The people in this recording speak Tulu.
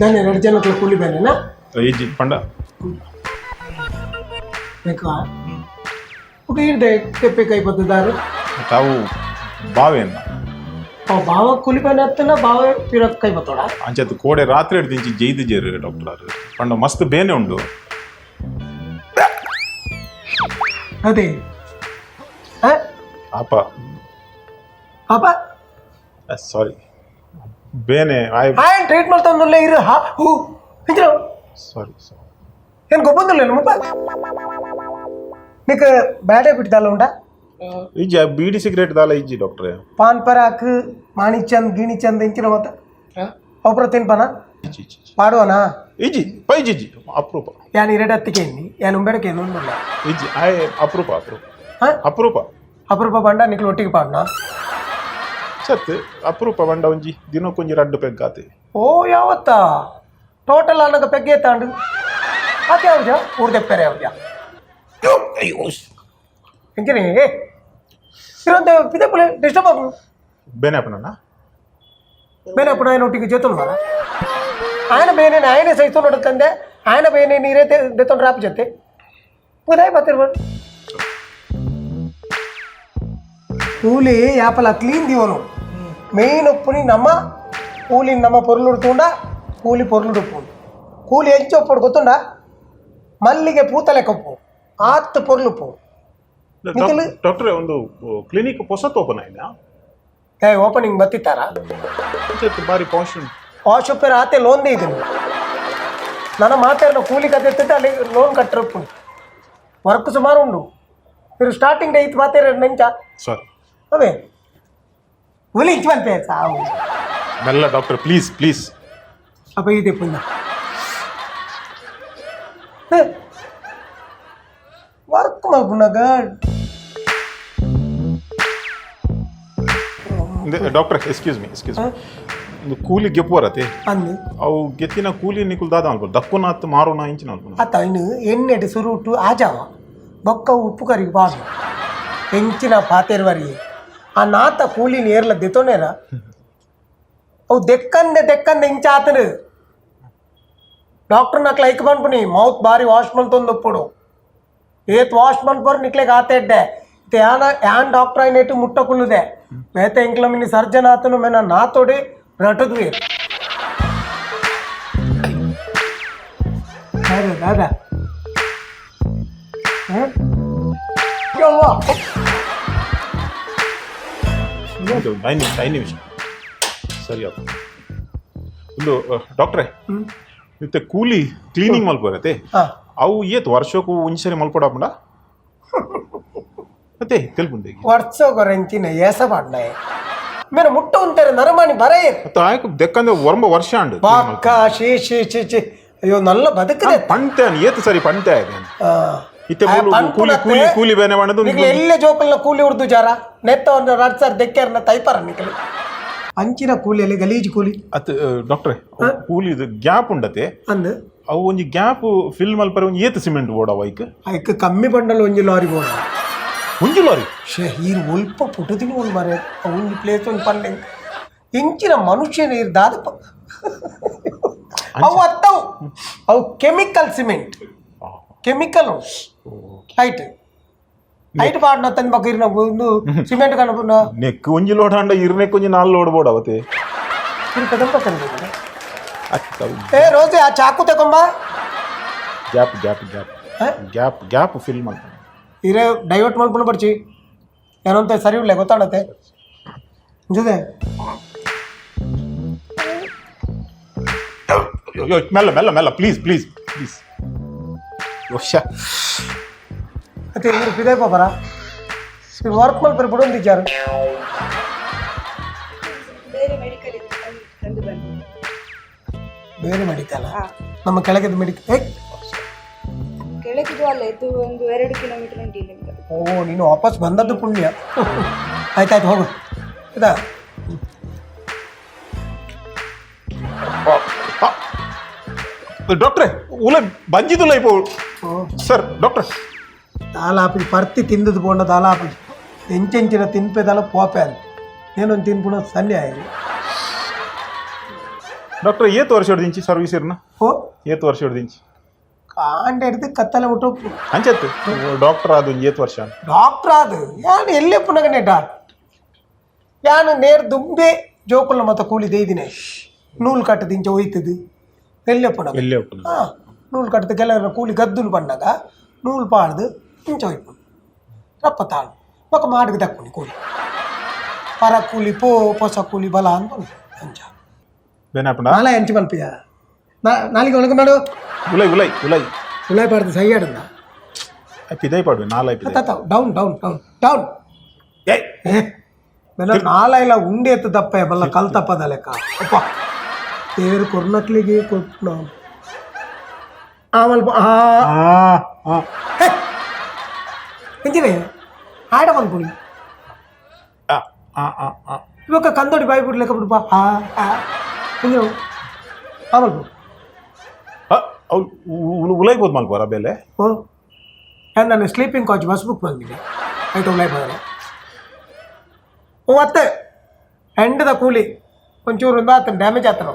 దాన్ని రెండు జనకులు కూలిపోయినా ಇಜ್ಜಿ ಪಂಡ. మీకు ఒక ఈడ తెప్పికి అయిపోతున్నారు. ತಾವು ಬಾವೇನ? ఆ బావ కూలిపోయిన వస్తున్నా, బావ పిరొక్క అయిపోతాడా? ಅಂಚತ್ ಕೋಡೆ ರಾತ್ರಿ ಹಿಡ್ದಿಂಚಿ ಜೈದು ಜೇರು ಡಾಕ್ಟರ್ ಆರು ಪಂಡ ಮಸ್ತ್ ಬೇನೆ ಉಂಡು. ಅದೇ ಆ? ಆಪ. ಪಾಪ. ಸಾರಿ, ಬೇನೆ ಆಯ್. ఆయన ట్రీట్మెంట్ తొందరలో ఇరు హా who ఇంచు. ಸಾರಿ ಸಾರಿ. నేను గొప్పందులే ముప్ప నీకు బ్యాడ్ హ్యాబిట్ దాలో ఉండా? ಇಜ್ಜಿ, ಆ ಬೀಡಿ ಸಿಗರೇಟ್ ದಾಲ ಇಜ್ಜಿ ಡಾಕ್ಟ್ರೆ. పాన్ పరాక్ మాణిచంద్ గిణిచంద్ ఇంచిన పోతా అప్పుడు తినపనా? ಇಜ್ಜಿ ಇಜ್ಜಿ ಇಜ್ಜಿ. పాడువనా? ಇಜ್ಜಿ ಪೈ ಇಜ್ಜಿ ಅಪರೂಪ. యాన్ ఇరడత్తికేంది యాన్ ఉంబెడకేంది ఉండులే. ಇಜ್ಜಿ ಆಯ್ ಅಪರೂಪ ಅಪರೂಪ. ಅಪರೂಪ. అపురూప పండ నీకు ఒట్టికి పాడినా? ಸತ್ ಅಪರೂಪ ಬಂಡ ಒಂಜಿ ದಿನಕ್ಕೊಂಜಿ ರಡ್ಡು ಪೆಗ್ಗಾತೆ. ఓ యావత్తా టోటల్ అన్నక పెగ్గేతాండు అదే అవుజా ఊరు తెప్పారే అవుజా ఇంకనే పిదపులే డిస్టర్బ్ అవ్వు. ಬೇನೆ ಅಪ್ಪನಣ್ಣ. ಬೇನೆ అప్పుడు ఆయన ఒట్టికి చేతులు కదా ఆయన ಬೇನೆ ఆయనే సైతున్నాడు కందే ఆయన ಬೇನೆ ನೀರೇ ದೆತ್ತೊಂಡು ರಾಪ್ ಜೊತೆ ಪುದಾಯ್ ಬತ್ತಿರ್ಬೋದು. ಕೂಲಿ ಯಾಪಲ ಕ್ಲೀನ್ ದಿವನು మెయిన్ ఒప్పుని నమ్మ కూలి నమ్మ పొరులుడుతుండా కూలి పొరులుడుపు కూలి ఎంచి ఒప్పుడు ಗೊತ್ತುಂಡ ಮಲ್ಲಿಗೆ ಪೂತ ಲೆಕ್ಕಪ್ಪು ಆತ್ ಪೊರ್ಲುಪ್ಪು ನಿಖಿಲ್? ಡಾಕ್ಟ್ರೆ, ಒಂದು ಕ್ಲಿನಿಕ್ ಹೊಸತ್ ಓಪನ್ ಆಯ್ತಾ? ಏ ಓಪನಿಂಗ್ ಬತ್ತಿತ್ತಾರ. ಬಾರಿ ಪಾಶ್ ಉಂಟು. ವಾಶ್ ಉಪ್ಪೇರ ಆತೆ ಲೋನ್ ಇದನ್ನು ನನ್ನ ಮಾತಾಡಿನ ಕೂಲಿ ಕತೆ ಇರ್ತೈತೆ ಅಲ್ಲಿ ಲೋನ್ ಕಟ್ಟರಪ್ಪು ವರ್ಕ್ ಸುಮಾರು ಉಂಡು మీరు ಸ್ಟಾರ್ಟಿಂಗ್ ಡೇ ಇತ್ತು ಮಾತಾಡ ನೆಂಚ. ಸಾರಿ. ಅವೇ ಹುಲಿ ಇಂಚ್ ಮಲ್ಪೆ ಸಾವು. ಮೆಲ್ಲ doctor, please please. ಅಪ್ಪ ಇದೆ ಪುಣ್ಯ ವರ್ಕ್ ಮಲ್ಪುನಾಗ. Doctor, excuse me, excuse me, ಒಂದು ಕೂಲಿ ಗೆಪ್ಪು ಬರತ್ತೆ. ಅಂದು. ಅವು ಗೆತ್ತಿನ ಕೂಲಿ ನಿಕುಲ್ ದಾದ ಅನ್ಬೋದು ದಕ್ಕುನ ಆತ್ ಮಾರುನ ಇಂಚಿನ ಅನ್ಬೋದು. ಅತ್ತ ಇನ್ನು ಎಣ್ಣೆಡ್ ಸುರುಟು ಆಜಾವ ಬೊಕ್ಕ ಉಪ್ಪು ಕರಿಗೆ ಬಾಡು ಹೆಂಚಿನ ಪಾತೇರ್ವರಿ ಆ ನಾತ ಕೂಲಿ ನೇರ್ಲ ದೆತ್ತೊನೇರ ಅವು ದೆಕ್ಕಂದೆ ದೆಕ್ಕಂದೆ ಇಂಚ ಆತನು ಡಾಕ್ಟರ್ నాకు ಲೈಕ್ ಪನ್ಪುನಿ ಮೌತ್ ಬಾರಿ ವಾಶ್ ಮಲ್ತೊಂದುಪ್ಪುಡು ಏತ್ ವಾಶ್ ಮಲ್ಪರು ನಿಕ್ಲೆಗ್ ಆತೆಡ್ಡೆ ಯಾನ ಯಾನ್ ಡಾಕ್ಟರ್ అయినట్టు ಮುಟ್ಟಕುಲ್ಲುದೆ ಮೇತ ಎಂಕ್ಲ ಮಿನಿ ಸರ್ಜನ್ ಆತನು ಮೇನ ನಾತೋಡಿ ರಟದ್ವಿ ದಾದಾ ದಾದಾ ಯವ್ವ. ಒಂದು 5 ನಿಮಿಷ, 5 ನಿಮಿಷ ಸರಿ ಆಯ್ತು. ಒಂದು ಡಾಕ್ಟ್ರೆ, ಮತ್ತೆ ಕೂಲಿ ಕ್ಲೀನಿಂಗ್ ಮಲ್ಪರತ್ತೆ. ಅವು ಏತ್ ವರ್ಷಕ್ಕೂ ಒಂದ್ಸರಿ ಮಲ್ಪಡಪ್ಪಂಡ ಮತ್ತೆ తెలుపుంది. ವರ್ಷ ಎಂಚಿನ ಏಸ ಪಾಡ್ನಾಯೆ ಮೇನ ಮುಟ್ಟ ಉಂತಾರೆ ನರಮಾಣಿ ಬರೇ. ಮತ್ತೆ ಆಯ್ತು ದೆಕ್ಕಂದ್ರೆ ಒರಂಬ ವರ್ಷ ಅಂಡು. ಬಾಕ್ಕ ಶೀ ಶೀ ಶೀ ಶೀ ಅಯ್ಯೋ ನಲ್ಲ ಬದುಕದೆ. ಪಂತೆ ಏತ್ ಸರಿ ಪಂತೆ ಆಯ್ತು ಇತ್ತೆ ಮೂಲು ಕೂಲಿ ಕೂಲಿ ಕೂಲಿ ಬೇನೆ ಮಾಡೋದು. ನಿಕ್ಲೆ ಎಲ್ಲೆ ಜೋಕಲ್ನ ಕೂಲಿ ಉರ್ದು ಜಾರ ನೆತ್ತ ಒಂದು ರಡ್ ಸರ್ ದೆಕ್ಕೆರ್ನ ತೈಪಾರ ನಿಕ್ಲೆ ಅಂಚಿನ ಕೂಲಿಯಲ್ಲಿ ಗಲೀಜು ಕೂಲಿ. ಅತ್ ಡಾಕ್ಟ್ರೆ, ಕೂಲಿ ಇದು ಗ್ಯಾಪ್ ಉಂಡತೆ. ಅಂದು. ಅವು ಒಂಜಿ ಗ್ಯಾಪ್ ಫಿಲ್ ಮಲ್ಪರೆ ಒಂಜಿ ಏತ್ ಸಿಮೆಂಟ್ ಬೋಡವ ಐಕ್? ಐಕ್ ಕಮ್ಮಿ ಬಂಡಲ್ ಒಂಜಿ ಲಾರಿ ಬೋಡ. ಒಂಜಿ ಲಾರಿ? ಶೇ ಈರ್ ಒಲ್ಪ ಪುಟುದಿನ ಒಂದು ಮರೆ ಒಂಜಿ ಪ್ಲೇಸ್ ಒಂದು ಪಲ್ಲೆ ಇಂಚಿನ ಮನುಷ್ಯನ ಈರ್ ದಾದಪ್ಪ ಅವು ಅತ್ತವು ಅವು chemical cement chemical height height ಪಾಡ್ನ ತಂದ ಬಕ್ಕ ಇರ್ನ ಒಂದು ಸಿಮೆಂಟ್ ಕನಪುನ. ನೆಕ್ ಒಂಜಿ ಲೋಡ್ ಅಂಡ ಇರ್ ನೆಕ್ ಒಂಜಿ ನಾಲ್ ಲೋಡ್ ಬೋಡವತೆ. ಇರ್ ಕದಂಬ ಕಂದ ಏ ರೋಜೆ ಆ ಚಾಕು ತಕೊಂಬ. Gap gap gap. Gap gap fill ಮಲ್ಪ. ಇರೇ ಡೈವರ್ಟ್ ಮಾಡ್ಕೊಂಡು ಬರ್ಚಿ ಏನಂತ ಸರಿ ಇಲ್ಲ ಗೊತ್ತಾಡತ್ತೆ ಜೊತೆ. ಮೆಲ್ಲ ಮೆಲ್ಲ ಮೆಲ್ಲ, please please please. ಮತ್ತೆ ಇವ್ರು ಪಿದಾಯ್ ಪಾಪರ ವರ್ಕ್ ಮಲ್ಪರಿ ಬಿಡೊಂದಿದ್ದಾರೆ. ಬೇರೆ ಮೆಡಿಕಲ್ ಕಂಡು ಬಂದಿದೆ. ಬೇರೆ ಮೆಡಿಕಲ್? ನಮ್ಮ ಕೆಳಗಿದ ಮೆಡಿಕಲ್? ಕೆಳಗಿದು ಅಲ್ಲ, ಇದು ಒಂದು 2 ಕಿಲೋಮೀಟರ್ ಉಂಟು ಇಲ್ಲಿಂದ. ಓ ನೀನು ವಾಪಸ್ ಬಂದದ್ದು ಪುಣ್ಯ. ಆಯ್ತಾಯ್ತು ಹೋಗು ಆಯ್ತಾ. ಡಾಕ್ಟ್ರೆ, ಉಲ ಬಂಜಿದುಲ್ಲ ಇಪ್ಪ ಸರ್ ಡಾಕ್ಟರ್. ದಾಲಾಪಿ ಪರ್ತಿ ತಿಂದದ್ದು ಪೋಂಡ ದಾಲಾಪಿ ಎಂಚೆಂಚಿನ ತಿನ್ಪೆದಲ ಪೋಪೆ ಅಂತ నేనొంದು ತಿನ್ಪುಣ ಸನ್ನೆ ಆಯ್ತು. ಡಾಕ್ಟರ್, ಏತ್ ವರ್ಷ ಹಿಡ್ದಿಂಚಿ ಸರ್ವಿಸ್ ಇರ್ನ? ಓ. ಏತ್ ವರ್ಷ ಹಿಡ್ದಿಂಚಿ? ಕಾಂಡ ಹಿಡ್ದು ಕತ್ತಲೆ ಮುಟ್ಟು. ಅಂಚತ್ತು, ಡಾಕ್ಟರ್ ಅದು ಏತ್ ವರ್ಷ? ಡಾಕ್ಟರ್ ಅದು ಯಾನು ಎಲ್ಲೇ ಪುನಗನೆ ಡಾಕ್. ಯಾನು ನೇರ್ ದುಂಬೆ ಜೋಕುಲ್ನ ಮತ್ತ ಕೂಲಿ ದೇಯ್ದಿನಿ. ನೂಲು ಕಟ್ಟದಿಂಚ ಒಯ್ತದು ಎಲ್ಲೆ ಪುನಗ. ಎಲ್ಲೇ? ಹಾಂ, ನೂಲು ಕಟ್ಟದು. ಕೆಲವರ ಕೂಲಿ ಗದ್ದುಲು ಬಂದಾಗ ನೂಲು ಪಾಡ್ದು ಇಂಚ ಒಯ್ಪುಂಡು. ರಪ್ಪ ತಾಳು ಬೊಕ್ಕ ಮಾಡಿಗೆ ದಕ್ಕುನಿ ಕೂಲಿ. ಪರ ಕೂಲಿ ಪೋ, ಪೊಸ ಕೂಲಿ ಬಲ ಅಂತ ಅಂಚ. ಬೇನಾಪುಂಡ. ನಾಲ ಎಂಚಿ ಮಲ್ಪಿಯ? ನಾಲಿಗೆ ಒಳಗೆ ಮಾಡು. ಉಲೈ, ಉಲೈ, ಉಲೈ. ಉಲಾಯ್ ಪಾಡ್ದು ಸೈಯಾಡುಂದ. ಪಿದೈ ಪಾಡ್ವೆ, ನಾಲೈ ಪಿದೈ. Down, down, down, down. ಏಯ್! ಬೆಲ್ಲ ನಾಲ ಉಂಡೆ ಎತ್ತು ದಪ್ಪ ಬಲ್ಲ ಕಲ್ ತಪ್ಪದ ಲೆಕ್ಕ. ಅಪ್ಪ ತೇರು ಕೊರ್ನಕ್ಲಿಗೆ ಕೊಟ್ಟು ಆಮಲ್ಪ ಆ. ಆ ಆ. ಎಂಚಿನೆ ಆಡ ಮಲ್ಪುಡಿ. ಆ ಆ ಆ ಆ. ಇವಾಗ ಕಂದೋಡಿ ಬಾಯಿ ಬಿಡ್ಲೆಕ್ಕ ಬಿಡುಪ. ಆ ಆ ಎಂಜಿನ ಆಮಲ್ಪ. ಅವು ಉಲೈ ಬೋದು ಮಲ್ಪುವರ ಬೇಲೆ? ಓ, ನಾನು ಸ್ಲೀಪಿಂಗ್ ಕೋಚ್ ಬಸ್ ಬುಕ್ ಬಂದಿದ್ದೆ ಆಯ್ತು. ಉಲಾಯ್ ಬಂದರೆ ಓ ಅತ್ತೆ, ಎಂಡದ ಕೂಲಿ ಒಂಚೂರು ಒಂದು ಆತನ ಡ್ಯಾಮೇಜ್ ಆತನ.